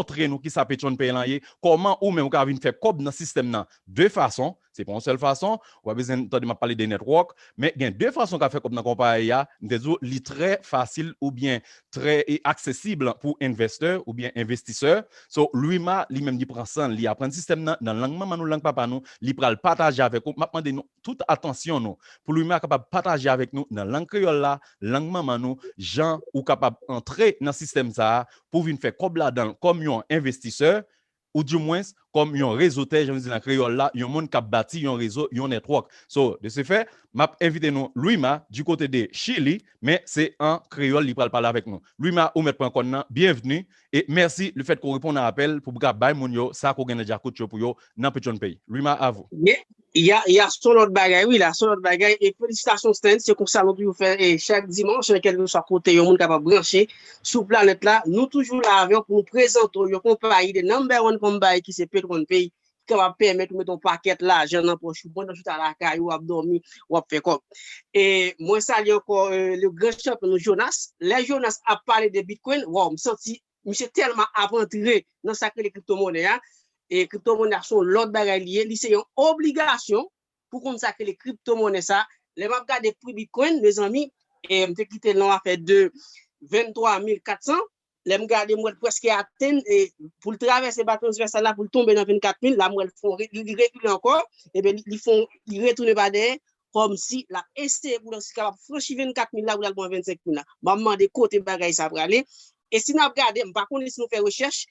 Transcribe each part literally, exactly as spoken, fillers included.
montre nou kisa Patreon Pay lan ye, kòman ou menm ou ka vin fè kòb nan sistèm nan de fason, se pa yon sèl fason, ou pa bezwen tande m ap pale de network, men gen de fason ou ka fè kòb nan konpayi a, m te di w li trè fasil oubyen trè e aksesib pou envestè oubyen envestisè. So, Lwima, li menm, li pran san l, li aprann sistèm nan, nan lang manman nou, lang papa nou, li pral pataje avèk ou. M ap mande nou tout atansyon nou, pou Lwima kapab pataje avèk nou nan lang kreyòl la, lang manman nou, jan ou kapab antre nan sistèm sa a, pou vin fè kòb ladan l kòm yon envestisè, ou dimwens kòm yon rezotè, jan nou di nan kreyòl la, yon moun k ap bati yon rezo, yon network. So, de ce fait, m ap envite nou, Lwima, du côté de Chili, men se an kreyòl li pral pale avèk nou. Lwima, ou mèt pran kòn nan, byenvni, e mèsi le fèt ke w reponn a apèl pou w ka bay moun yo sa ke w gen nan djakout yo pou yo nan Patreon Pay. Lwima, à vous. Ya, ya, se yon lòt bagay, wi, la, se yon lòt bagay. E felisitasyon, Stanley, se konsa nou toujou fè, e chak dimanch, kèlkeswa kote yon moun kapab branche sou planèt la, nou toujou la avè w pou nou prezante w yon konpayi, the number one company ki se Patreon Pay, ki kapab pèmèt ou mete yon pakèt lajan nan pòch ou pandan w chita lakay ou, w ap dòmi, w ap fè kòb. E mwen salye ankò le gran chanpyon nou, Jonas. Lè Jonas ap pale de Bitcoin, waw, m santi misye tèlman ap antre nan sa k rele kriptomonè a. E kriptomonè a se yon lòt bagay li ye, li se yon obligasyon pou konn sa k rele kriptomonè sa. Lè m ap gade pri Bitcoin, mezanmi, e m te kite l nan yon afè de venntwa mil katsan. Lè m gade, m wè l prèske atenn, e pou l travèse ba transvèsal la, pou l tonbe nan vennkat mil, la m wè l fon, li, li rekile ankò, ebyen, li, li fon, li retounen pa dèyè, kòmsi l ap eseye pou l si kapab franchi vennkat mil la, pou l al pran vennsenk mil la. M ap mande kote bagay sa prale. E si n ap gade, m pa konnen si nou fè rechèch,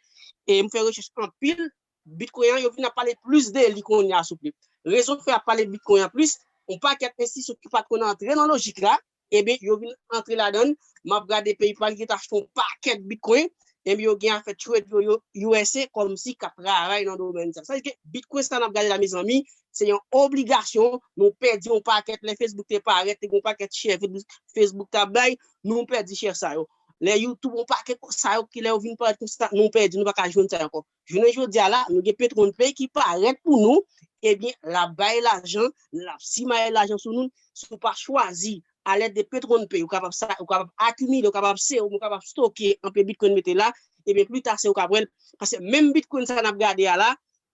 e m fè rechèch anpil, Bitcoin an, yo vin ap pale plis de li kounye a, souple. Rezon k fè y ap pale Bitcoin an plis, yon pakèt enstitisyon ki pa t konn antre nan lojik la, ebyen, yo vin antre ladan l. M ap gade PayPal ki te achte yon pakèt Bitcoin, ebyen, yo gen afè trade yo, yo U S A, kòmsi k ap travay nan domèn sa. Sa vle di ke Bitcoin sa n ap gade la, mezanmi, se yon obligasyon. Nou pèdi yon pakèt lè Facebook te parèt, te gen yon pakèt share Facebook, Facebook t ap bay, nou pèdi share sa yo. Lè YouTube, yon pakèt sa yo ki lè yo vin parèt konsa, nou pèdi, nou pa ka jwenn sa yo ankò. Jounen jodi a la, nou gen Patreon Pay ki parèt pou nou, ebyen, l ap bay lajan, l ap simaye lajan sou nou. Si w pa chwazi, alèd de Patreon Pay, ou kapab sa, ou kapab akimile, ou kapab serum, ou kapab stoke anpe Bitcoin mete la, ebyen, pli ta se ou k ap wè l. Paske menm Bitcoin sa n ap gade a la,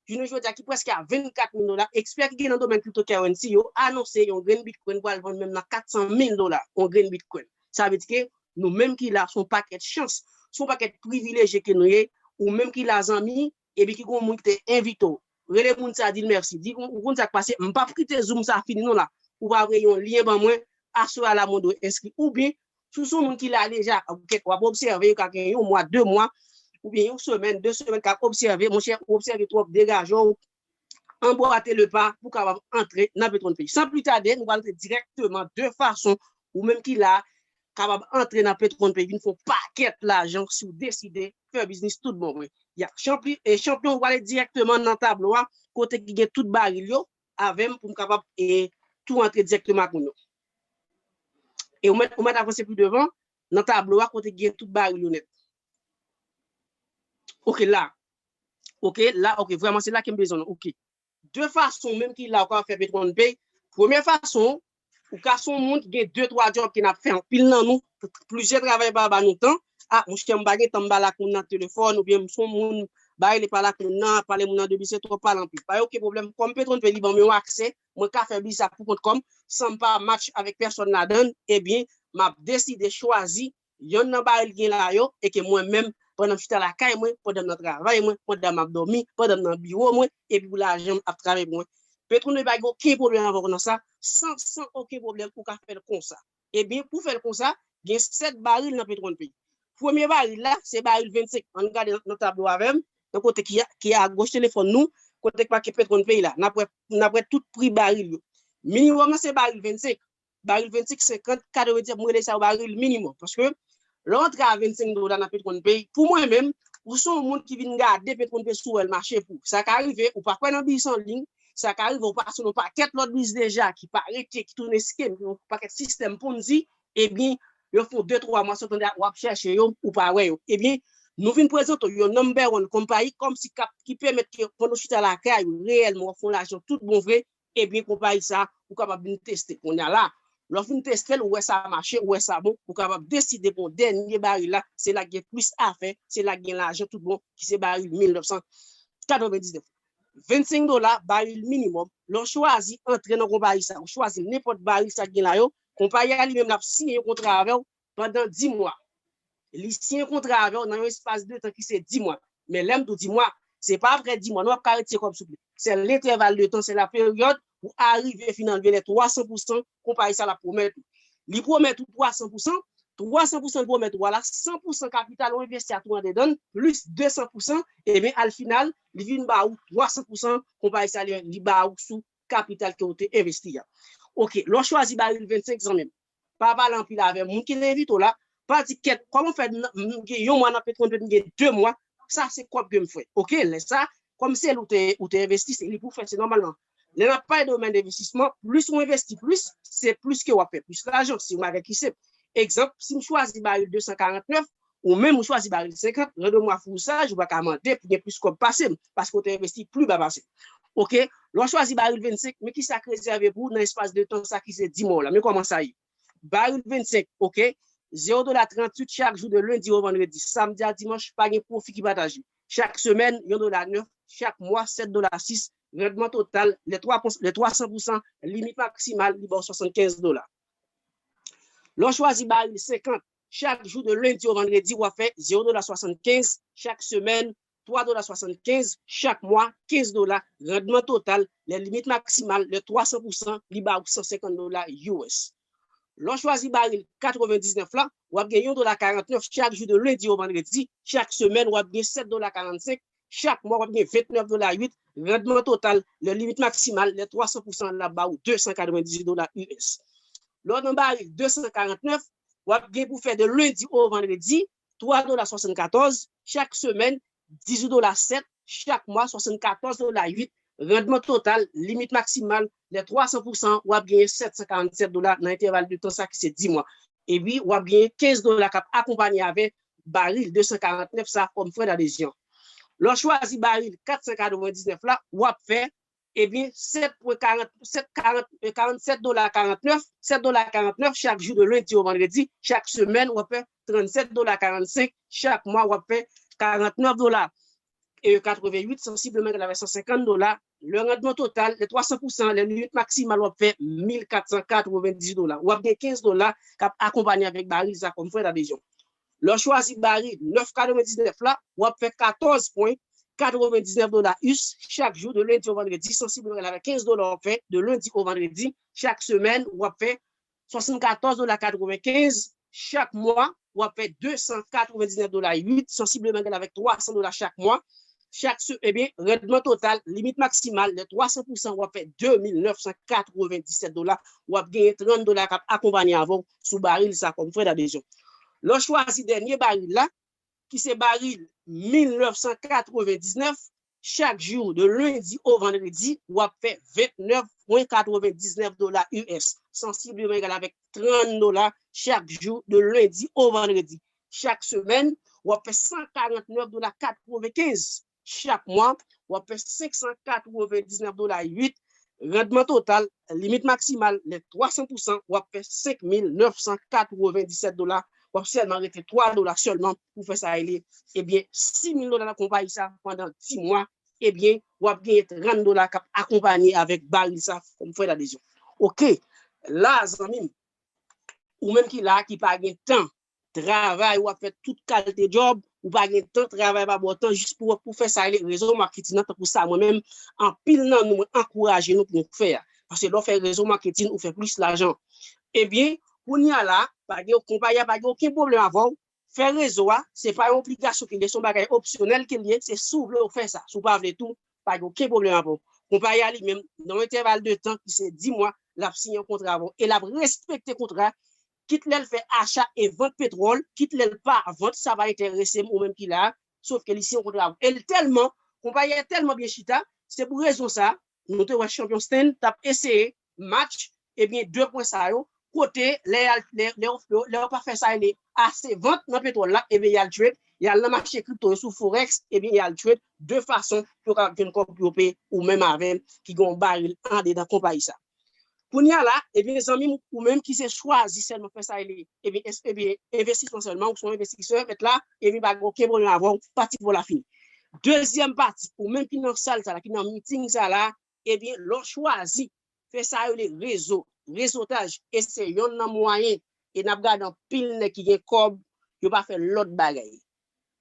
jounen jodi a ki prèske a vennkat mil dola, ekspè ki gen nan domèn cryptocurrency yo anonse yon grenn Bitcoin pral vann menm nan katsan mil dola, yon grenn Bitcoin. Sa vle di ke nou menm ki la, se yon pakèt chans, se yon pakèt privilejye ke nou ye, ou menm ki la, zanmi, epi ki gen yon moun ki te envite w. Rele moun sa, di l mèsi. Di, ou konn sa k pase, m p ap kite Zoom sa fini non la. Ou pa voye yon lyen ban mwen, aswè a la mwen dwe enskri. Oubyen, si w se yon moun ki la deja, w ap obsève, yo ka gen yon mwa, de mwa, oubyen yon semèn, de semèn k ap obsève, monchè, ou obsève twòp, degaje w, anbwate le pa pou kapab antre nan Patreon Pay. San pli tade, nou pral antre dirèkteman de fason ou menm ki la kapab antre nan Patreon Pay, vin fè yon pakèt lajan si w deside fè biznis tout bon vre. Ya, chanpyon, e chanpyon, ou prale dirèkteman nan tablo a, kote ki gen tout baril yo, avè m pou m kapab e, tou antre dirèkteman ak moun yo. E ou mèt, ou mèt avanse pi devan, nan tablo a, kote ki gen tout baril yo nèt. Ok, la. Ok, la, ok, vrèman, se la ke m bezwen nou. Ok. De fason menm ki la ou ka fè Patreon Pay. Premye fason, ou ka se yon moun ki gen de twa djòb ke n ap fè anpil nan nou, plizyè travay pa ba nou tan. A, monchè, m pa gen tan m pale ak moun nan telefòn, oubyen m se yon moun, ba rele pale ak moun nan, pale moun nan de biznis twòp pale anpil. Pa gen okenn pwoblèm, kòm Patreon Pay li ban m yon aksè, mwen ka fè biznis sa pou kont kòm, san m pa match avèk pèsòn ladan l, ebyen, m ap deside chwazi yonn nan baril gen la yo, e ke mwen menm, pandan m chita lakay mwen, pandan m nan travay mwen, pandan m ap dòmi, pandan m nan biwo mwen, epi pou lajan m ap travay pou mwen. Patreon Pay pa gen okenn pwoblèm avè w nan sa, san, san okenn pwoblèm ou ka fè l konsa. Ebyen, pou fè l konsa, gen sèt baril nan Patreon Pay. Premye baril la, se baril vennsenk. Ann gade nan, nan tablo avè m, nan kote ki a, ki a agoch telefòn nou, kote k make Patreon Pay la. N ap wè, n ap wè tout pri baril yo. Minimòm nan se baril vennsenk. Baril vennsenk, senkant, katrevenndis, m rele sa yo baril minimòm. Paske lè w antre a vennsenk dola nan Patreon Pay, pou mwen menm, ou se yon moun ki vin gade Patreon Pay si w wè l mache pou ou. Sa ka rive, ou pa kwè nan biznis an liy, sa ka rive, ou pase nan yon pakèt lòt biznis deja ki pa rete, ki tounen scam, ki yon pakèt sistèm Ponzi, ebyen, yo fè w de, twa mwa san w tande w ap chèche yo, ou pa wè yo. Ebyen, nou vin prezante w yon number one company, kòmsi k ap, ki pèmèt ke pandan w chita lakay ou, reyèlman, w ap fè yon lajan tout bon vre, ebyen, konpayi sa, ou kapab vin teste. Kounye a la, Lè w fin teste l, ou wè sa mache, ou wè sa bon, ou kapab deside pou dènye baril la, se la k gen plis afè, se la k gen lajan tout bon, ki se baril mil nèf san katrevendiznèf. Vennsenk dola, baril minimòm. Lè w chwazi antre nan konpayi sa, ou chwazi nenpòt baril sa k gen la yo, konpayi a li menm l ap siyen yon kontra avè w pandan dis mwa. Li siyen kontra avè w nan yon espas de tan ki se dis mwa. Men lè m di w dis mwa, se pa apre dis mwa, non, w ap ka retire kòb souple. Se lentèval de tan, se la peryòd pou arive fin anlve lè twa san pousan konpayi sa l ap pwomèt ou. Li pwomèt ou twa san pousan, twa san pousan l pwomèt ou a la, san pousan kapital ou envesti a tou andedan l, plis de san pousan, ebyen, al final, li vin ba ou twa san pousan konpayi sa li, li ba ou sou kapital ke w te envesti a. Oke, lè w chwazi baril vennsenk, zanmi m, pa pale anpil avè moun ki te envite w la, pa di kèt, kòman fè m gen yon mwa nan Petwonn, m gen de mwa, sa se kòb ke m fè. Oke, lè sa, kòm se li ou te, ou te envesti, se li pou fè, se nòmalman. Lè n ap pale domèn envestisman, plis ou envesti plis, se plis ke w ap fè plis lajan. Se yon bagay ki senp. Egzanp, si m chwazi baril de san karant nèf, ou menm ou chwazi baril senkant, nan de mwa fou sa, ou pa ka mande pou gen plis kòb pase m, paske w te envesti pli ba pase m. Oke? Lè w chwazi baril vennsenk, men kisa k rezève pou ou nan espas de tan sa ki se dis mwa w la. Men kòman sa ye. Baril vennsenk, oke? Zewo dola tranntuit chak jou de lendi o vandredi, samdi a dimanch, pa gen pwofi ki pataje. Chak semèn, yon dola nèf, chak mwa, sèt dola sis, randman total, lè twa pou, lè twa san pousan, limit maksimal, li ba w swasannkenz dola. Lè w chwazi baril senkant, chak jou de lendi o vandredi, w ap fè zewo dola swasannkenz, chak semèn, twa dola swasannkenz, chak mwa, kenz dola, randman total, lè limit maksimal, lè twa san pousan, li ba ou san senkant dola U S. Lè w chwazi baril katrevendiznèf la, w ap gen yon dola karantnèf chak jou de lendi o vandredi, chak semèn, w ap gen sèt dola karannsenk, chak mwa, w ap gen vennèf dola uit, randman total, lè limit maksimal, lè twa san pousan, l ap ba ou de san katrevendizuit dola U S. Lè w nan baril de san karantnèf, w ap gen pou fè de lendi o vandredi, twa dola swasannkatòz, chak semèn, dizuit dola sèt, chak mwa, swasannkatòz dola uit, randman total, limit maksimal, lè twa san pousan, w ap genyen sèt san karannsèt dola nan entèval de tan sa ki se dis mwa. Epi, w ap genyen kenz dola k ap akonpanye avè baril de san karantnèf sa kòm frè dadezyon. Lè w chwazi baril kat san katrevendiznèf la, w ap fè, ebyen, sèt pwen karant, sèt, karant, karannsèt dola karantnèf, sèt dola karantnèf chak jou de lendi o vandredi, chak semèn, w ap fè trannsèt dola karannsenk, chak mwa, w ap fè karantnèf dola e katrevenuit, sansibleman egal avèk san senkant dola. Lè randman total, lè twa san pousan, lè limit maksimal, w ap fè mil kat san katrevendizuit dola. W ap gen kenz dola k ap akonpanye avèk baril sa kòm frè dadezyon. Lè w chwazi baril nèf katrevendiznèf la, w ap fè katòz pwen katrevendiznèf dola U S chak jou, de lendi o vandredi, sansibleman egal avèk kenz dola w ap fè de lendi o vandredi. Chak semèn, w ap fè swasannkatòz dola katrevenkenz. Chak mwa, w ap fè de san katrevendiznèf dola uit, sansibleman egal avèk twa san dola chak mwa. Chak se, ebyen, randman total, limit maksimal, lè twa san pousan, w ap fè de mil nèf san katrevendiznèf dola. W ap genyen trant dola k ap akonpanye avè w sou baril sa kòm frè dadezyon. Lè w chwazi dènye baril la, ki se baril mil nèf san katrevendiznèf, chak jou, de lendi o vandredi, w ap fè vennèf pwen katrevendiznèf dola U S, sansibleman egal avèk trant dola chak jou, de lendi o vandredi. Chak semèn, w ap fè san karantnèf dola katrevenkenz. Chak mwa, w ap fè senk san katrevendiznèf dola uit. Randman total, limit maksimal, lè twa san pousan, w ap fè senk mil nèf san katrevendiznèf dola. W ap sèlman rete twa dola sèlman pou fè sa rele, ebyen, sis mil dola nan konpayi sa pandan dis mwa, ebyen, w ap genyen trant dola k ap akonpanye avèk baril sa kòm frè dadezyon. Oke, la, zanmi m, ou menm ki la, ki pa gen tan travay, w ap fè tout kalite djòb, ou pa gen tan, travay pa ba w tan jis pou, pou fè sa rele rezo maketin nan, tankou sa mwen menm, anpil nan nou, mwen ankouraje nou pou nou fè a. Paske lè w fè rezo maketin, ou fè plis lajan. Ebyen, kounye a la, pa gen, konpayi a pa gen okenn pwoblèm avè w. Fè rezo a, se pa yon obligasyon ke l ye, se yon bagay opsyonèl ke l ye, se si w vle w fè sa. Si w pa vle tou, pa gen okenn pwoblèm avè w. Konpayi a li menm, nan yon entèval de tan ki se dis mwa, l ap siyen yon kontra avè w e l ap respekte kontra a, kit lè l fè acha e vant petwòl, kit lè l pa vant, sa pa enterese m, ou menm ki la a, sof ke li siyen yon kontra avè w. E l tèlman, konpayi a tèlman byen chita, se pou rezon sa a, nou te wè Champion Sten t ap eseye match, ebyen, de pwen sa yo, kote lè y al, lè, lè yo, lè yo pa fè sa rele ase vant nan petwòl la, ebyen, y al trade, y al nan mache kripto yo sou Forex, ebyen, y al trade de fason pou yo kapab jwenn kòb pou yo peye ou menm avè m ki gen yon baril andedan konpayi sa. Kounye a la, ebyen, zanmi m, ou menm ki se chwazi sèlman fè sa rele, ebyen, es- ebyen, envestisman sèlman, ou se yon envestisè, mèt la, ebyen, pa gen okenn pwoblèm avè w, pati pou la fini. Dezyèm pati, ou menm ki nan sal sa la, ki nan miting sa la, ebyen, lè w chwazi fè sa rele rezo, rezotaj, e se yonn nan mwayen, e n ap gade anpil nèg ki gen kòb, yo pa fè lòt bagay.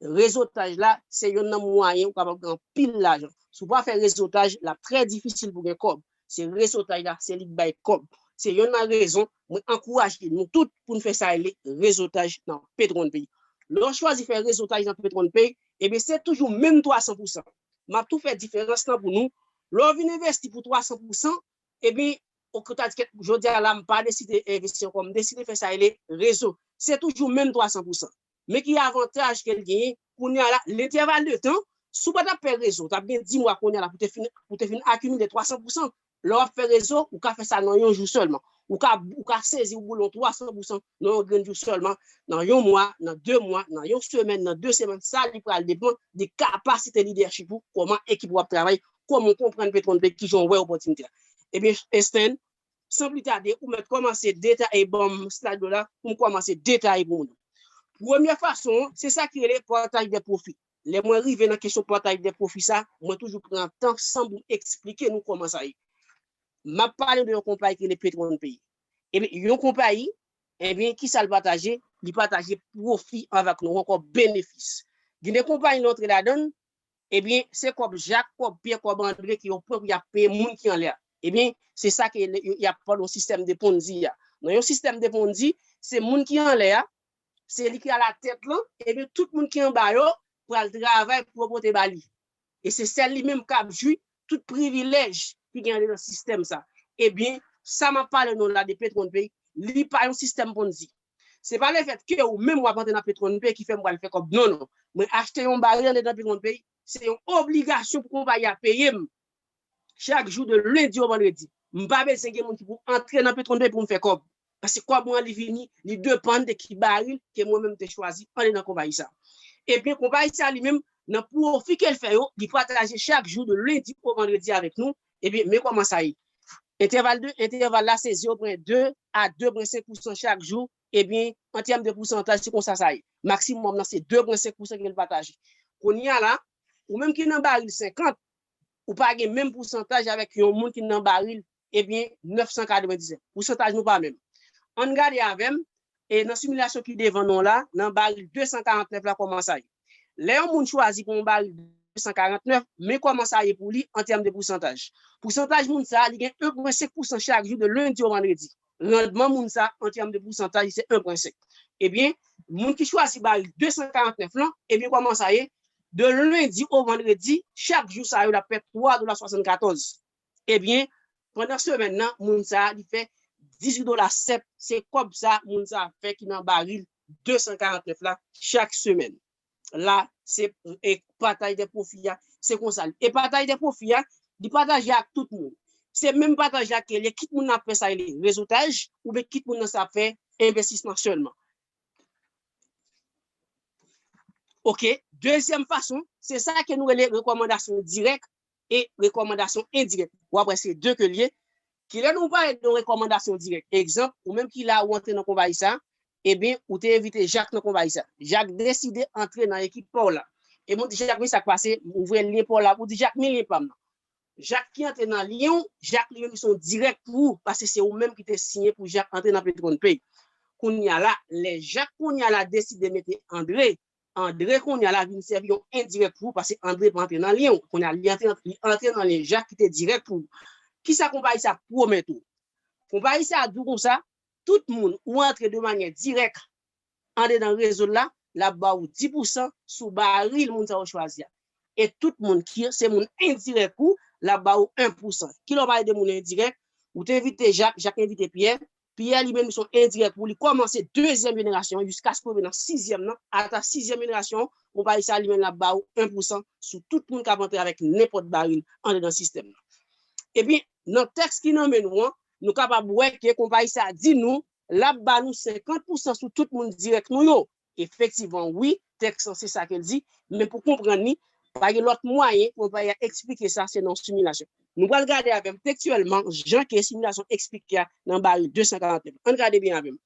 Rezotaj la, se yonn nan mwayen ou kapab gen anpil lajan. Si w pa fè rezotaj, l ap trè difisil pou gen kòb. Se rezotaj la, se li k bay kòb. Se yonn nan rezon mwen ankouraje nou tout pou n fè sa rele rezotaj nan Petwon Pay. Lè w chwazi fè rezotaj nan Petwon Pay, ebyen, se toujou menm twa san pousan. M ap tou fè diferans lan pou nou. Lè w vin envesti pou twa san pousan, ebyen, ou ka di, "Kèt, jodi a la, m pa deside envesti ankò, m deside fè sa rele rezo." Se toujou menm twa san pousan. Men ki avantaj ke l genyen, kounye a la, lentèval de tan, si w pa t ap fè rezo, w t ap gen dis mwa kounye a la pou te fin, pou te fin akimile twa san pousan. Lè w ap fè rezo, ou ka fè sa nan yon jou sèlman. Ou ka, ou ka sezi ou boulon twa san pousan nan yon grenn jou sèlman, nan yon mwa, nan de mwa, nan yon semèn, nan de semèn. Sa li pral depann de kapasite lidèchip ou, kòman ekip ou ap travay, kòman w konprann Petwon Pay, kijan w wè opòtinite a. Ebyen, Esten, san pli tade, ou mèt kòmanse detaye, ban m slide ou la, pou m kòmanse detaye pou moun. Premye fason an, se sa ki rele partaj de pwofi. Lè mwen rive nan kesyon partaj de pwofi sa, mwen toujou pran tan san pou m eksplike nou kòman sa ye. M ap pale de yon konpayi ki rele Petwon Pay. Ebyen, yon konpayi, ebyen, ki sa l pataje? Li pataje pwofi avèk nou, ankò benefis. Gen de konpayi nou antre ladan l, ebyen, se kòb Jak, kòb Pyè, kòb Andre ke yo pran pou y ap peye moun ki anlè a. Ebyen, se sa ke y ap pale yon sistèm de Ponzi a. Nan yon sistèm de Ponzi, se moun ki anlè a, se li ki alatèt lan, ebyen, tout moun ki anba yo pral travay pou yo pote ba li. E se sèl li menm k ap jwi tout privilèj ki gen andedan sistèm sa. Ebyen, sa m ap pale nou la de Petwon Pay, li pa yon sistèm Ponzi. Se pa lefèt ke ou menm w ap antre nan Petwon Pay ki fè m pral fè kòb. Non, non. Mwen achte yon baril andedan Petwon Pay, se yon obligasyon pou konpayi a peye m chak jou de lendi o vandredi. M pa bezwen gen moun ki pou antre nan Petwon Pay pou m fè kòb. Paske kòb mwen an, li vini, li depann de ki baril ke mwen menm te chwazi andedan konpayi sa. Ebyen, konpayi sa li menm, nan pwofi ke l fè yo, li pataje chak jou de lendi o vandredi avèk nou. Ebyen, men kòman sa ye. Entèval de, entèval la, se zewo pwen de a de pwen senk pousan chak jou. Ebyen, an tèm de pousantaj, se konsa sa ye. Maksimòm nan, se de pwen senk pousan ke l pataje. Kounye a la, ou menm ki nan baril senkant, ou pa gen menm pousantaj avèk yon moun ki nan baril, ebyen, nèf san katrevendiznèf. Pousantaj nou pa menm. Ann gade avè m, e nan similasyon ki devan nou la, nan baril de san karantnèf la, kòman sa ye. Lè yon moun chwazi pou yon baril de san karantnèf, men kòman sa ye pou li an tèm de pousantaj. Pousantaj moun sa, li gen en pwen senk pousan chak jou de lendi o vandredi. Randman moun sa, an tèm de pousantaj, se en pwen senk. Ebyen, moun ki chwazi baril de san karantnèf lan, ebyen, kòman sa ye? De lendi o vandredi, chak jou sa yo, l ap fè twa dola swasannkatòz. Ebyen, pandan semèn nan, moun sa a, li fè dizuit dola sèt. Se kòb sa moun sa a fè ki nan baril de san karantnèf la chak semèn. La, se e pataj de pwofi a, se konsa. E pataj de pwofi a, li pataje ak tout moun. Se menm pataj la ke li ye, kit moun nan ap fè sa rele rezotaj, oubyen kit moun nan sa ap fè envestisman sèlman. Oke, dezyèm fason, se sa ke nou rele rekòmandasyon dirèk e rekòmandasyon endirèk. W ap wè se de ke l ye. Kilè nou pale de rekòmandasyon dirèk? Egzanp, ou menm ki la, ou antre nan konpayi sa, ebyen, ou te envite Jak nan konpayi sa. Jak deside antre nan ekip pa w la. Ebyen, ou di Jak, men sa k pase, ou voye lyen pa w la, ou di Jak, men lyen pa m nan. Jak ki antre nan lyen w, Jak li menm se yon dirèk pou ou, paske se ou menm ki te siyen pou Jak antre nan Petwon Pay. Kounye a la, lè Jak kounye a la deside mete Andre, Andre kounye a la vin sèvi yon endirèk pou ou, paske Andre pa antre nan lyen w. Kounye a, li antre, li antre nan lyen Jak ki te dirèk pou ou. Kisa konpayi sa pwomèt ou? Konpayi sa di w konsa, tout moun ou antre de manyè dirèk andedan rezo l la, l ap ba ou dis pousan sou baril moun sa yo chwazi a. E tout moun ki se moun endirèk ou, l ap ba ou en pousan. Kilè w pale de moun endirèk, ou te envite Jak, Jak envite Pyè, Pyè li menm li se yon endirèk pou li kòmanse dezyèm jenerasyon an jiskaske w rive nan sizyèm nan, ata sizyèm jenerasyon an, konpayi sa li menm l ap ba ou en pousan sou tout moun k ap antre avèk nenpòt baril andedan sistèm nan. Epi, nan tèks ki nan men nou an, nou kapab wè ke konpayi sa di nou l ap ba nou senkant pousan sou tout moun dirèk nou yo. Efektivman, wi, tèks lan se sa ke l di, men pou konprann li, Pa gen lòt mwayen pou konpayi a eksplike sa, se nan similasyon. Nou pral gade avè m tekstyèlman jan ke similasyon eksplike a nan baril de san karant nèf. Ann gade byen avè m.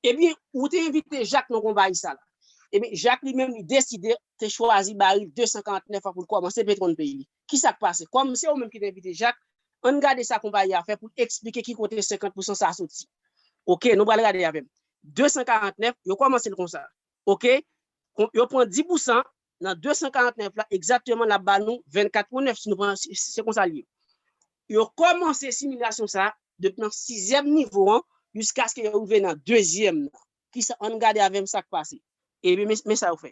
Ebyen, ou te envite Jak nan konpayi sa la. Ebyen, Jak li menm li deside te chwazi baril de san karant nèf an pou l kòmanse petwon peyi li. Ki sa k pase? Kòm se ou menm ki te envite Jak, ann gade sa konpayi a fè pou l eksplike ki kote senkant pousan sa a soti. Oke, nou pral gade avè m. De san karant nèf, yo kòmanse l konsa. Oke? Kon- Yo pran dis pousan nan de san karant nèf la, egzakteman, l ap ba nou vennkat pwen nèf, si nou pran, si- si se konsa l ye. Yo kòmanse similasyon sa a depi nan sizyèm nivo an, jiskaske yo rive nan dezyèm nan. Kisa, ann gade avè m sa k pase. Ebyen, men, men sa yo fè.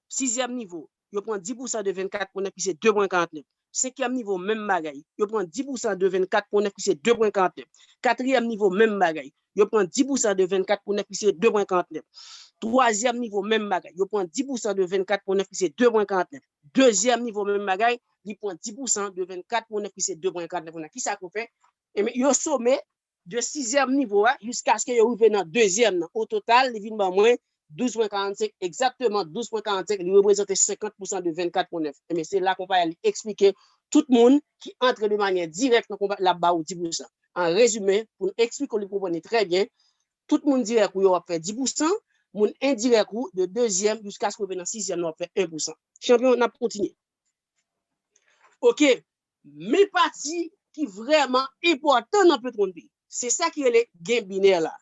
Sizyèm nivo, yo pran dis pousan de vennkat pwen nèf ki se de pwen karant nèf. Senkyèm nivo, menm bagay. Yo pran dis pousan de vennkat pwen nèf ki se de pwen karant nèf. Katriyèm nivo, menm bagay. Yo pran dis pousan de vennkat pwen nèf ki se de pwen karant nèf. Twazyèm nivo, menm bagay. Yo pran dis pousan de vennkat pwen nèf ki se de pwen karant nèf. Dezyèm nivo, menm bagay. Li pran dis pousan de vennkat pwen nèf ki se de pwen karant nèf. Kisa k yo fè? Ebyen, yo some de sizyèm nivo a jiskaske yo rive nan dezyèm nan. O total, li vin ban mwen douz pwen karannsenk, egzakteman douz pwen karannsenk, li reprezante senkant pousan de vennkat pwen nèf. Ebyen, se la konpayi a li eksplike tout moun ki antre de manyè dirèk nan konpayi, l ap ba ou dis pousan. An rezime, pou n eksplike w, li konprann li trè byen, tout moun dirèk ou yo w ap fè dis pousan, moun endirèk ou de dezyèm jiskaske w rive nan sizyèm nan w ap fè en pousan. Chanpyon, n ap kontinye. Oke, men pati ki vrèman enpòtan nan petwon peyi. Se sa ki rele gen binè la.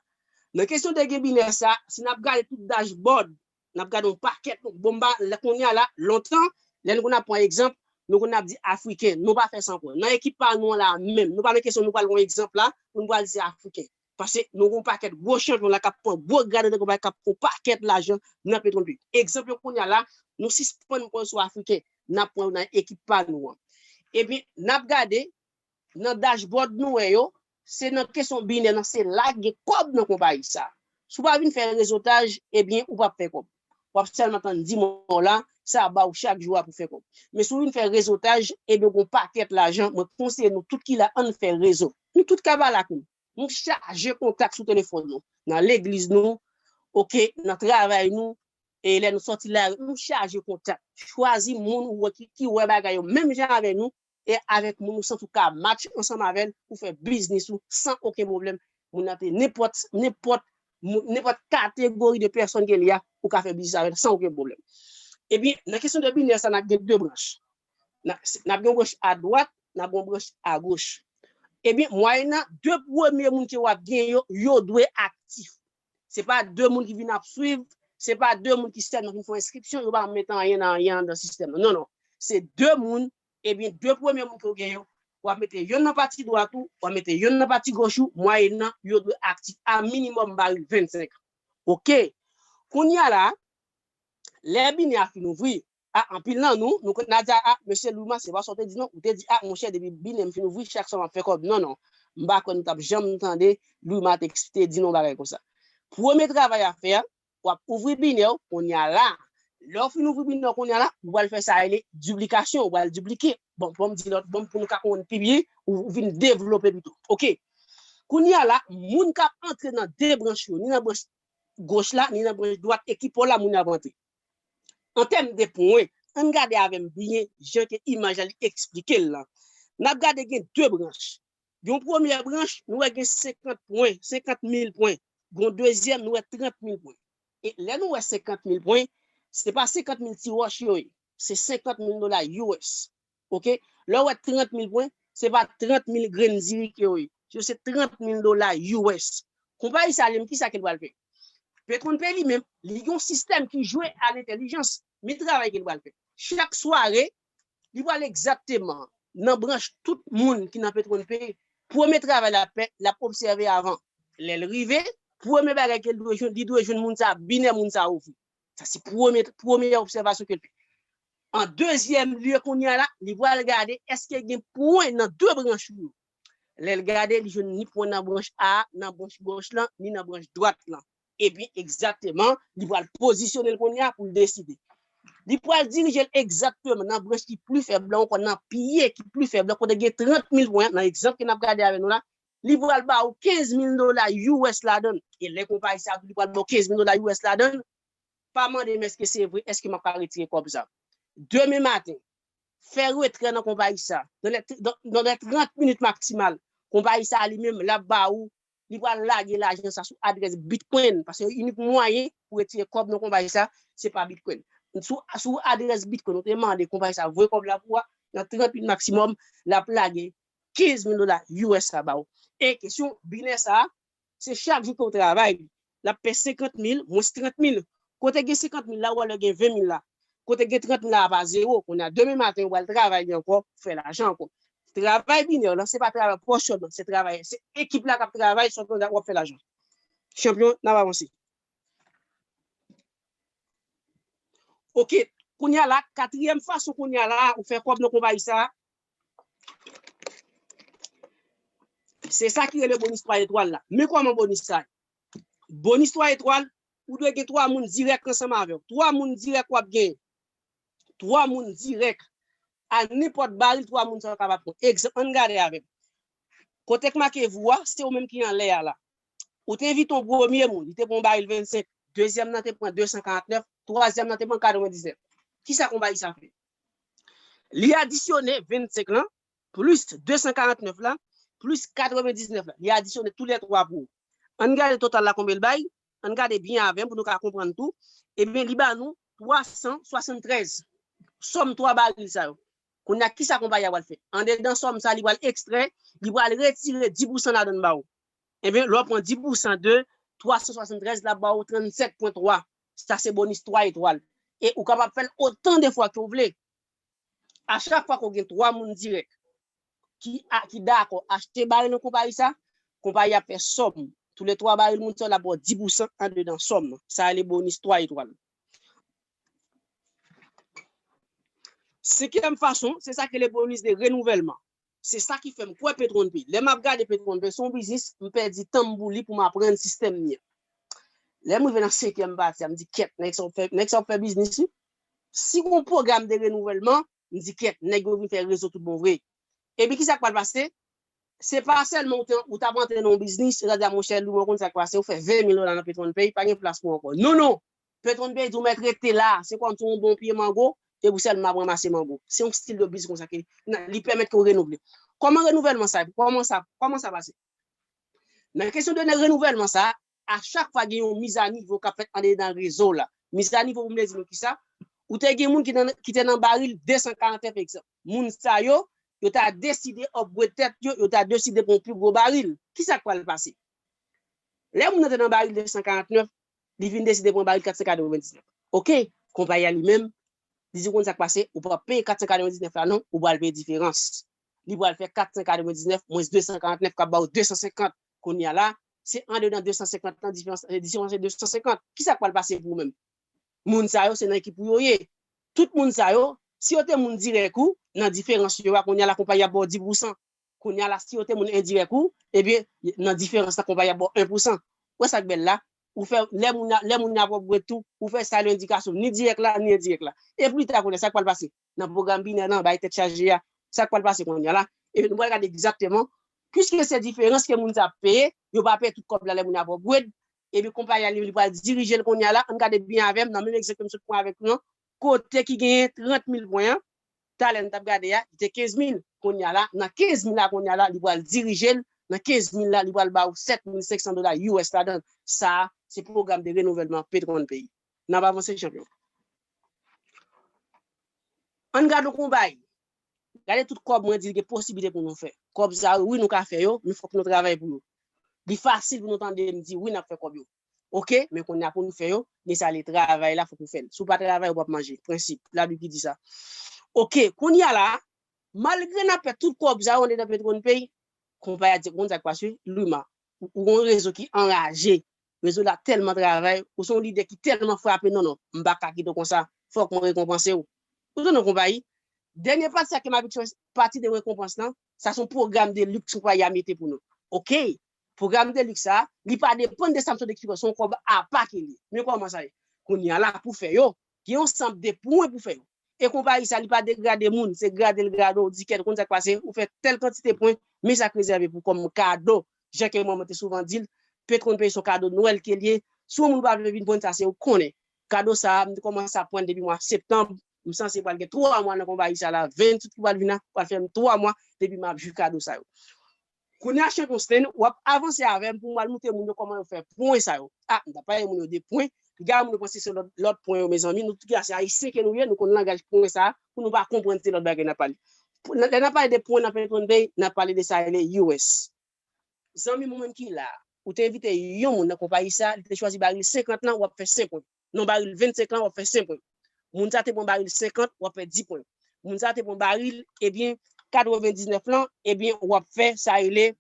Nan kesyon de gen binè sa, si n ap gade tout dashboard, n ap gade yon pakèt, bon, m pa, lè kounye a la, lontan, lè nou konn ap pran egzanp, nou konn ap di Afriken, nou pa fè san kwè. Nan ekip pa nou an la menm, nou pa nan kesyon nou pral pran egzanp la, pou nou pral di se Afriken. Paske nou gen yon pakèt gwo chanpyon la k ap pran gwo grade nan konpayi, k ap pran yon pakèt lajan nan petwon peyi. Egzanp yo kounye a la, nou sispann pran yo sou Afriken, n ap pran yo nan ekip pa nou an. Ebyen, n ap gade, nan dashboard nou wè yo, se nan kesyon binè nan, se la gen kòb nan konpayi sa. Si w pa vin fè rezotaj, ebyen, ou p ap fè kòb. W ap sèlman tann dis mò la, sa ap ba w chak jou a pou fè kòb. Men si w vin fè rezotaj, ebyen, w gen yon pakèt lajan, mwen konseye nou tout ki la, ann fè rezo. Nou tout ka pale ak nou. Nou chaje kontak sou telefòn nou, nan legliz nou, oke, nan travay nou, e lè nou sòti la, nou chaje kontak. Chwazi moun ou wè ki, ki wè bagay yo menm jan avè nou, e avèk moun ou santi w ka match ansanm avè l pou fè biznis ou san okenn pwoblèm. Moun nan te nenpòt, nenpòt, moun- nenpòt kategori de pèsòn ke li a, ou ka fè biznis avè l san okenn pwoblèm. Ebyen, nan kesyon de binè sa, n ap gen de branch. N a- n ap gen yon branch adwat, n ap gen yon branch agoch. Ebyen, mwayèn nan, de premye moun ke w ap gen yo, yo dwe aktif. Se pa de moun ki vin ap swiv, se pa de moun ki sèlman vin fè yon enskripsyon, yo pa mete anyen nan anyen anndan sistèm nan. Non, non. Se de moun, ebyen, de premye moun ke w gen yo, w ap mete yonn nan pati dwat ou, w ap mete yonn nan pati goch ou, mwayèn nan, yo dwe aktif a minimòm baril vennsenk. Oke. Kounye a la, lè binè a fin ouvri, a, anpil nan nou, nou konn ap di, a, mesye Luma, se pa sa w te di non, ou te di, a, monchè, depi binè m fin ouvri, chak swa m ap fè kòb. Non, non. M pa kwè nou t ap janm tande Luma te, te di non bagay konsa. Premye travay a fè a, w ap ouvri binè w kounye a la. Lè w fin ouvri binè w kounye a la, ou pral fè sa rele diplikasyon, ou pral diplike. Bon, bon, m di lòt, bon, pou nou ka konprann pi byen, ou, ou vin devlope pito. Oke. Kounye a la, moun k ap antre nan de branch yo, ni nan branch goch la, ni nan branch dwat, e ki pò la moun yo ap antre. An tèm de pwen, ann gade avè m byen jan ke imaj la li eksplike l lan. N ap gade gen de branch. Yon premye branch, nou wè gen senkant pwen, senkant mil pwen. Gon dezyèm, nou wè trant mil pwen. E lè nou wè senkant mil pwen, se pa senkant mil ti wòch yo ye. Se senkant mil dola U S. Oke? Lè w wè trant mil pwen, se pa trant mil grenn diri ke yo ye. Yo se trant mil dola U S. Konpayi sa li menm, kisa ke l pral fè? Petwon Pay li menm, li gen yon sistèm ki jwe a lentèlijans. Men travay ke l pral fè. Chak sware, li pral egzakteman nan branch tout moun ki nan Petwon Pay. Premye travay l ap fè, l ap obsève avan. Lè l rive, premye bagay ke l dwe jwenn, li dwe jwenn moun sa, binè moun sa ouvri. Sa se premye, premye obsèvasyon ke l fè. An dezyèm lye kounye a la, li pral gade èske gen pwen nan de branch yo. Lè l gade, li jwenn ni pwen nan branch A, nan branch goch lan, ni nan branch dwat lan. Epi, egzakteman, li pral pozisyone l kounye a pou l deside. Li pral dirije l egzakteman nan branch ki pli fèb lan, ankò nan pye ki pli fèb lan, kote gen trant mil pwen, nan egzanp ke n ap gade avè nou la, li pral ba ou kenz mil dola U S ladan l. E lè konpayi sa a di li pral ba w kenz mil dola U S ladan l, pa mande m èske se vre, èske m ap ka retire kòb sa. demen maten, fè retrè nan konpayi sa, nan lè, nan, nan lè trant minit maksimal, konpayi sa li menm, l ap ba ou, li pral lage lajan sa sou adrès Bitcoin, paske inik mwayen pou retire kòb nan konpayi sa, se pa Bitcoin. Sou, sou adrès Bitcoin, ou te mande konpayi sa voye kòb la pou ou a, nan trant minit maksimòm, l ap lage kenz mil dola U S la ba ou. E kesyon binè sa, se chak jou ke w travay, l ap peye senkant mil, mwens trant mil. Kote gen senkant mil la, ou wè lè gen ven mil la. Kote gen trant mil la, a pa zewo. Kounye a, demen maten, ou pral travay li ankò, fè lajan ankò. Travay binè lan, se pa travay pòch sèlman, se travay, se ekip la k ap travay, sòt w ap fè lajan. Chanpyon, n ap avanse. Ok, kounye a la, katriyèm fason kounye a la, ou fè kòb nan konpayi sa, se sa ki rele bonis twa etwal la. Men kòman bonis sa ye? Bonis twa etwal, ou dwe gen twa moun dirèk ansanm avè w. Twa moun dirèk w ap gen. Twa moun dirèk. A nenpòt baril, twa moun sa yo kapab pran. Egzanp, ann gade avè m. Kote k make vou a, se ou menm ki anlè a la. Ou te envite yon premye moun, li te pran yon baril vennsenk, dezyèm nan te pran de san karantnèf, twazyèm nan te pran katrevendiznèf. Kisa konpayi sa fè? Li adisyone vennsenk lan, plis de san karantnèf la, plis katrevendiznèf la. Li adisyone toulètwa pou ou. Ann gade total la konbyen l bay, ann gade byen avè m pou nou ka konprann tou. Ebyen, li ba nou twa san swasanntrèz. Sòm twa baril sa yo. Kounye a, kisa konpayi a pral fè? Andedan sòm sa, li pral ekstrè, li pral retire dis pousan ladan l ba ou. Ebyen, lè w pran dis pousan de twa san swasanntrèz, l ap ba ou trannsèt pwen twa. Sa se bonis twa etwal. E ou kapab fè l otan de fwa ke w vle. A chak fwa ke w gen twa moun dirèk ki, a, ki dakò achte baril nan konpayi sa, konpayi a fè sòm. Toulètwa baril moun sa yo, l ap ba w dis pousan andedan sòm nan. Sa rele bonis twa etwal. Senkyèm fason, se sa ki rele bonis de renouvèlman. Se sa ki fè m kwè Petronpay. Lè m ap gade Petronpay, se yon biznis, m pèdi tan m pou li pou m aprann sistèm li an. Lè m rive nan senkyèm pati a, m di, "Kèt, nèg sa ap fè, nèg sa ap fè biznis, wi." Si gon pwogram de renouvèlman, m di, "Kèt, nèg yo vin fè rezo tout bon vre." Epi kisa k pral pase? Se pa sèlman ou te, ou t ap antre nan yon biznis, yo ta di a, "Monchè, Louis, ou konn sa k pase, ou fè ven mil dola nan Petronpay, pa gen plas pou ou ankò." Non, non. Petronpay di ou mèt rete la, se kòmsi yon bon pye mango, e pou sèlman ap ranmase mango. Se yon stil de biznis konsa ke li pèmèt ke w renouvle. Kòman renouvèlman sa, kòman sa, kòman sa pase? Nan kesyon de renouvèlman sa, a chak fwa gen yon mizanivo k ap fèt andedan rezo la. Mizanivo pou m vle di nou kisa? Ou te gen moun ki nan, ki te nan baril de san karantnèf egzanp. Moun sa yo, yo ta deside upgrade tèt yo, yo ta deside pran yon pi gwo baril. Kisa k pral pase? Lè moun nan te nan baril de san karantnèf, li vin deside pran baril kat san katrevendiznèf. Ok, konpayi a li menm, li di, "Ou konn sa k pase, ou p ap peye kat san katrevendiznèf la non, ou pral peye diferans." Li pral fè kat san katrevendiznèf mwens de san karantnèf k ap ba w de san senkant. Kounye a la, se andedan de san senkant lan, diferans, diferans se de san senkant. Kisa k pral pase pou ou menm? Moun sa yo, se nan ekip ou yo ye. Tout moun sa yo, si yo te moun dirèk ou, nan diferans yo a, kounye a la, konpayi ap ba w dis pousan. Kounye a la, si yo te moun endirèk ou, ebyen, nan diferans la, konpayi ap ba w en pousan. Ou wè sa k bèl la? Ou fè, lè moun, lè moun nan ap upgrade tou, ou fè sa lè endikasyon, ni dirèk la, ni endirèk la. E pli ta, kounye a, sa k pral pase? Nan pwogram binè nan, bay tèt chaje a, sa k pral pase kounye a la? E nou pral gade egzakteman, piske se diferans ke moun sa ap peye, yo pa peye tout kòb la lè moun ap upgrade, epi konpayi a li, li pral dirije l kounye a la. Ann gade byen avè m, nan menm egzanp ke m sot pran avèk nou an, kote ki genyen trant mil pwen an, talè n t ap gade a, li te kenz mil. Kounye a la, nan kenz mil la, kounye a la, li pral dirije l, nan kenz mil la, li pral ba w sèt mil senk san dola U S ladan l. Sa a, se pwogram de renouvèlman Petronpay. N ap avanse, chanpyon. Ann gade yon konpayi. Gade tout kòb mwen di l gen posiblite pou nou fè. Kòb sa yo, wi, nou ka fè yo, men fòk nou travay pou yo. Li fasil pou nou tande m di, wi, n ap fè kòb yo. Ok, men kounye a pou nou fè yo, men sa le travay la, fòk ou fè l. Si w pa travay, ou p ap manje. Prensip, Labib ki di sa. Ok, kounye a la, malgre n ap fè tout kòb sa yo andedan Petronpay, konpayi a di, konn sa k pase, Luma, ou, ou gon rezo ki anraje. Rezo la tèlman travay, ou se yon lidè ki tèlman frape, non, non, m pa ka kite w konsa, fòk mwen rekonpanse w. Ou tande yon konpayi? Dènye pati sa ke m abitye fè, pati de rekonpans lan, sa se yon pwogram de liks konpayi a mete pou nou. Ok, pwogram de liks sa, li pa depann de sa m sot eksplike w, se yon kòb apa ke li ye. Men kòman sa ye? Kounye a la, pou fè yo, gen yon sanble de pwen pou fè yo. E konpayi sa, li pa degrade moun, se grade l grade w, di kèt, ou konn sa k pase, ou fè tèl kantite pwen, men sa k rezève pou kòm kado. Jan ke mwen, mwen te souvan di l, Petronpay se yon kado Nwèl ke l ye. Si yon moun pa vle vin pran sa, se ou konnen. Kado sa a, m te kòmanse ap pran l depi mwa septanm, m sanse pral gen twa mwa nan konpayi sa la, Ventwood ki pral vin la, pral fè m twa mwa depi m ap jwi kado sa yo. Kounye a, Champion Sten, w ap avanse avè m pou m al montre moun yo kòman yo fè pwen sa yo. A, m t ap pale moun yo de pwen. Piga moun yo panse se lòt, lòt pwen yo, mezanmi. Nou tout ki se Ayisyen ke nou ye, nou konn langaj pwen sa a, pou nou pa konprann se lòt bagay n ap pale. Pou, lè n ap pale de pwen nan Petwon Pay, n ap pale de sa rele U S. Zanmi mwen menm ki la, ou te envite yon moun nan konpayi sa, li te chwazi baril senkant lan, w ap fè senk pwen. Non, baril vennsenk lan, w ap fè senk pwen. Moun sa te pran baril senkant, w ap fè dis pwen. Moun sa te pran baril, ebyen, katrevendiznèf lan, ebyen, w ap fè sa rele,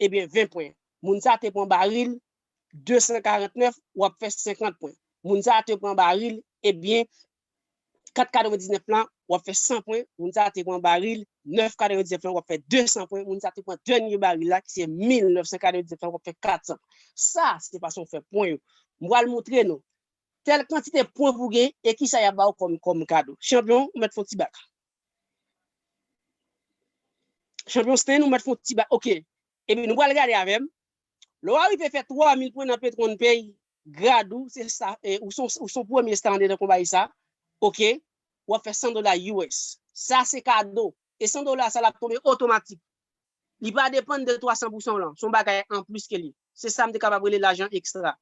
ebyen, ven pwen. Moun sa te pran baril desankarantnèf, w ap fè senkant pwen. Moun sa te pran baril, ebyen, kat katrevendiznèf lan, w ap fè san pwen. Moun sa te pran baril nèf katrevendiznèf lan, w ap fè desan pwen. Moun sa te pran dènye baril la, ki se mil nèf san katrevendiznèf lan, w ap fè katsan. Sa, se fason fè pwen yo. M pral montre nou tèl kantite pwen pou gen e kisa y ap ba w kòm, kòm kado. Chanpyon, ou mèt fè yon ti bak. Chanpyon Sten, ou mèt fè yon ti bak. Oke. Epi nou pral gade avè m. Lè w arive fè twa mil pwen nan Petwon Pay, grad ou, se sa, e, ou se yon, ou se yon premye sta anndan konpayi sa. Oke. W ap fè san dola U S. Sa se kado. E san dola sa l ap tonbe otomatik. Li pa depann de twa san pou san w lan. Se yon bagay anplis ke li. Se sa m te kapab rele lajan ekstra.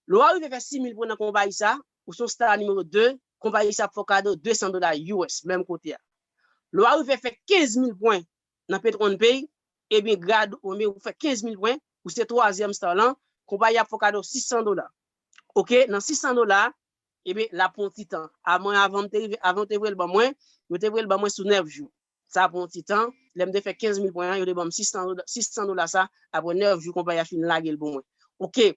Lè w arive fè sis mil pwen nan konpayi sa, ou se yon sta nimewo de, konpayi sa ap fè w kado de san dola U S, menm kote a. Lè w arive fè kenz mil pwen nan Petwon Pay, ebyen, grad ou, men ou fè kenz mil pwen, ou se twazyèm sta lan, konpayi ap fè w kado sis san dola. Oke, nan sis san dola, ebyen, l ap pran yon ti tan. A mwen, avan m te rive, avan yo te voye l ban mwen, yo te voye l ban mwen sou nèf jou. Sa pran yon ti tan. Lè m te fè kenz mil pwen an, yo te ban m sis san dola, sis san dola sa, apre nèf jou, konpayi a fin lage l pou mwen. Oke.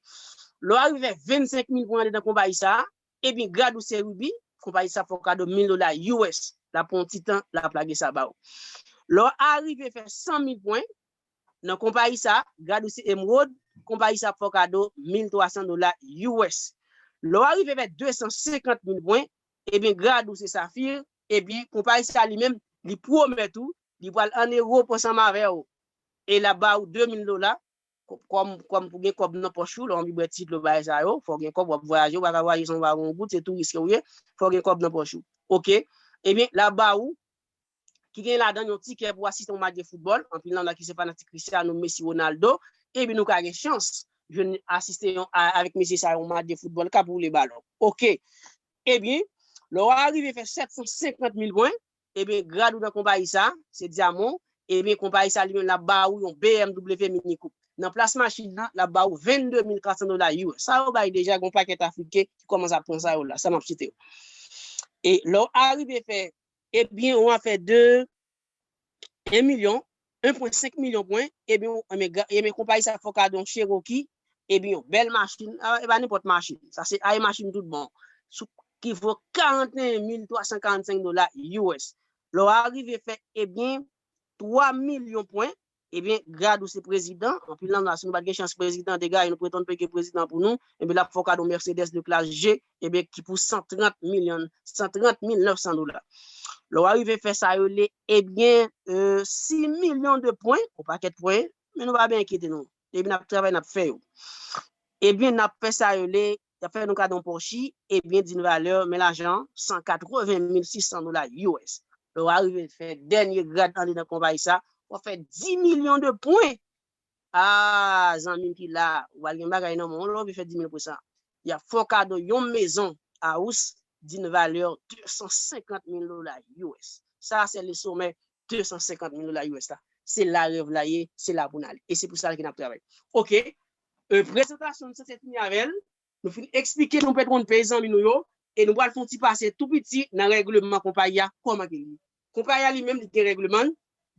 Lè w arive vennsenk mil pwen anndan konpayi sa, ebyen, grad ou se Ruby, konpayi sa fè w kado mil dola U S. L ap pran yon ti tan, l ap lage sa ba w. Lè w arive fè san mil pwen, nan konpayi sa, grad ou se Emerald, konpayi sa ap fè w kado mil twa san dola U S. Lè w arive fè de san senkant mil pwen, ebyen, grad ou se Saphir, ebyen, konpayi sa li menm, li pwomèt ou, li pral an ewo pou ansanm avè w. E l ap ba ou de mil dola, kò-, kòm, kòm pou gen kòb nan pòch ou, lè w anvi bwè ti dlo bagay sa yo, fò w gen kòb, w ap vwayaje, ou pa ka vwayaje san w pa gen yon goud, se touris ke w ye, fò w gen kòb nan pòch ou. Oke? Ebyen, l ap ba ou, ki gen ladan yon tikè pou asiste yon match de foutbòl, anpil nan nou la ki se fanatik Cristiano, Messi, Ronaldo, ebyen nou ka gen chans jwenn asiste yon, a, avèk mesye sa yo yon match de foutbòl k ap woule balon. Oke. Ebyen, lè w arive fè sèt san senkant mil pwen, ebyen, grad ou nan konpayi sa, se dyaman, ebyen, konpayi sa li menm l ap ba ou yon B M W Mini Coupe. Nan plas machin nan, l ap ba ou vennde mil katsan dola U S. Sa yo bay deja, gen yon pakèt Afriken ki kòmanse ap pran sa yo la, sa m ap site yo. E lè w arive fè, ebyen, yon afè de en milyon, en pwen senk milyon pwen, ebyen, ebyen, gra-, ebyen, konpayi sa fè w kado yon Cherokee, ebyen, yon bèl machin, a, e pa nenpòt machin, sa se ay machin tout bon, sou, ki vo karanteyen mil twa san karannsenk dola U S. Lè w arive fè, ebyen, twa milyon pwen, ebyen, grad ou se prezidan, anpil nan nou la, si nou pa t gen chans prezidan degaje, nou pretann peye prezidan pou nou, ebyen, l ap fè w kado Mercedes de klas G, ebyen, ki pou san trant milyon, san trant mil nèf san dola. Lè w arive fè sa yo le, ebyen, e, sis milyon de pwen, yon pakèt pwen, men nou pa byen enkyete nou. Ebyen, n ap travay, n ap fè yo. Ebyen, n ap fè sa yo le, y ap fè nou kado yon Porsche, ebyen, d'une valeur, men lajan, san katreven mil sis san dola U S. Lè w arive fè dènye grad anndan konpayi sa, w ap fè dis milyon de pwen. A, zanmi m ki la, ou pral gen bagay nan men w, lè w vin fè dis mil pwen sa. Y ap fè w kado yon maison house d'une valeur de san senkant mil dola U S. Sa, se le sommet de san senkant mil dola U S la. Se la rèv la ye, se la pou n ale. E se pou sa ke n ap travay. Oke. E, prezantasyon nou sanse fini avè l. Nou fin eksplike nou Petwon Pay zanmi nou yo, e nou pral fè yon ti pase tou piti nan règleman konpayi a, kòman ke li ye. Konpayi a li menm, li gen règleman l,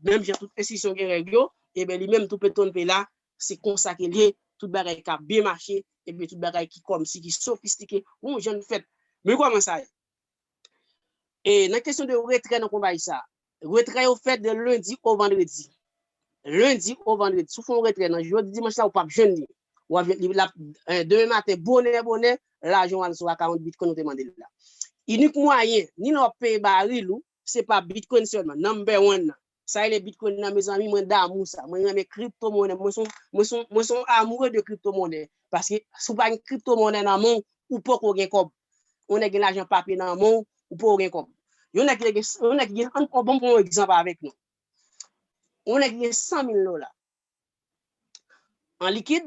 menm jan tout enstitisyon gen règ yo, ebyen, li menm tou Petwon Pay la, se konsa ke li ye, tout bagay ka byen mache, ebyen, tout bagay ki kòmsi ki sofistike, yon jan fèt. Men kòman sa ye? E nan kesyon de retrè nan konpayi sa, retrè yo fèt de lendi o vandredi. Lendi o vandredi. Si w fè yon retrè nan jodi dimanch la, ou p ap jwenn li. W ap jwenn li la, e, demen maten, bonè, bonè, lajan w al sou akawont Bitcoin ou te mande l la. Inik mwayen, ni lè w ap peye baril ou, se pa Bitcoin sèlman, number one nan. Sa rele Bitcoin nan, mezanmi, mwen damou sa. Mwen renmen kripto monè. Mwen se yon, mwen se yon, mwen se yon amoureux de kripto monè. Paske si w pa gen kripto monè nan men w, ou poko gen kòb. Yon nèg gen lajan papye nan men w, ou poko gen kòb. Yon nèg ki gen, yon nèg ki gen, an, an, bon, pran yon egzanp avèk nou. Yon nèg ki gen san mil dola an likid,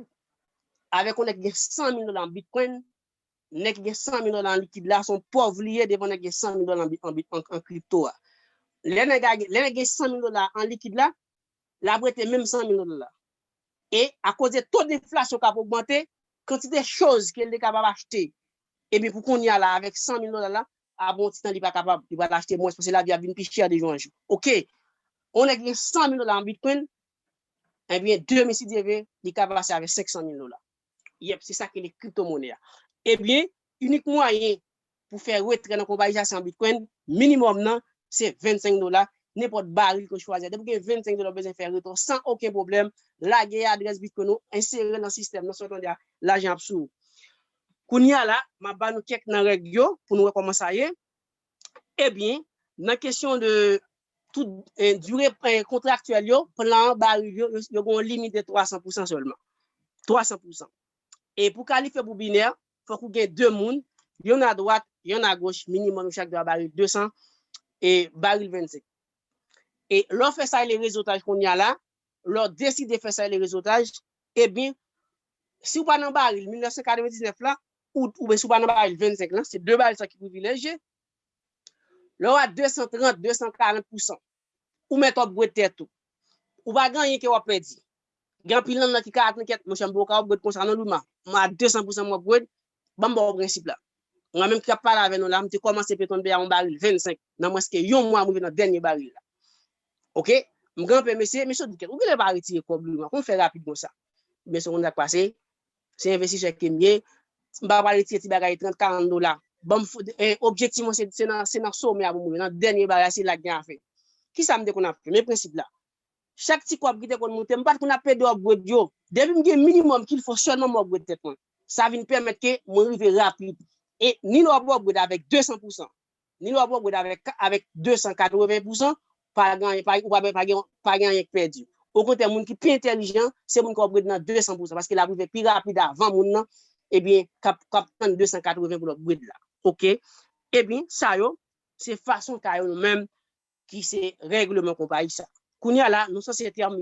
avèk yon nèg ki gen san mil dola an bitcoin, nèg ki gen san mil dola an likid la, se yon pòv li ye devan nèg ki gen san mil dola an, an, an, an kripto a. Lè nèg a gen, lè nèg gen san mil dola an likid la, l ap rete menm san mil dola la. E akoz de to deflasyon k ap ogmante, kantite choz ke l te kapab achte, ebyen pou kounye a la, avèk san mil dola la, apre yon ti tan li pa kapab, li pral achte mwens, paske lavi ap vin pi chè de jou an jou. Oke, yon nèg ki gen san mil dola an bitcoin, ebyen, demen si Dye vle, li ka pase avèk senk san mil dola. Yep, se sa ki rele kriptomonè a. Ebyen, inik mwayen pou fè retrè nan konpayi sa, se an bitcoin, minimòm nan, se vennsenk dola, nenpòt baril ke w chwazi a. Depi w gen vennsenk dola, w bezwen fè retrè san okenn pwoblèm. Lage adrès bitcoin ou, ensere l nan sistèm nan, sa w tande a, lajan ap sou ou. Kounye a la, m ap ba nou kèk nan règ yo pou nou wè kòman sa ye. Ebyen, nan kesyon de tout, eh, dire, eh, kontraktyèl yo, plan baril yo, yo, yo gen yon limit de twa san pou san sèlman. Twa san pou san. E pou kalifye pou binè, fòk ou gen de moun, yonn adwat, yonn agoch, minimòm yo chak dwe a baril de san e baril vennsenk. E lè w fè sa rele rezotaj kounye a la, lè w deside fè sa rele rezotaj, ebyen, si w pa nan baril mil nèf san katrevendiznèf la, ou, oubyen si w pa nan baril vennsenk lan, se de baril sa ki privilejye. Lè w a de san trant, de san karant pou san, ou mèt upgrade tèt ou. Ou pa gen anyen ke w ap pèdi. Gen anpil nan nou ki ka atann kèt, monchè, m poko ka upgrade konsa non, Luma. Mwen a de san pou san m upgrade, ban m ba w prensip la. Mwen menm ki ap pale avè nou la, m te kòmanse Petronn P A yon baril vennsenk, nan mwens ke yon mwa m rive nan dènye baril la. Oke? M kanpe, mesye, mesye di kèt, ou genlè pa retire kòb Luma, kòman w fè rapid konsa? Mesye, konn sa k pase, se envestisè ke m ye, m pa pral retire ti bagay trant, karant dola. Ban m fou, eh, objektif mwen se, se nan, se nan somè a pou m rive, nan dènye bagay, se la k gen afè. Kisa m te konn ap fè? Men prensip la. Chak ti kòb ki te konn moute, m pa t konn ap pede upgrade yo. Depi m gen minimòm kil fo sèlman m upgrade tèt mwen. Sa vin pèmèt ke mwen rive rapid. E ni lè w ap upgrade avèk de san pou san, ni lè w ap upgrade avèk, avèk de san katreven pou san, pa gen, pa, ou pa, pa gen, pa gen anyen k pèdi. Okontrè, moun ki pi entèlijan, se moun k ap upgrade nan de san pou san, paske l ap rive pi rapid avan moun nan, ebyen, k ap, k ap tann de san katreven pou l upgrade la. Oke? Ebyen, sa yo, se fason ka yo nou menm ki se règleman konpayi sa. Kounye a la, nou sanse tèmine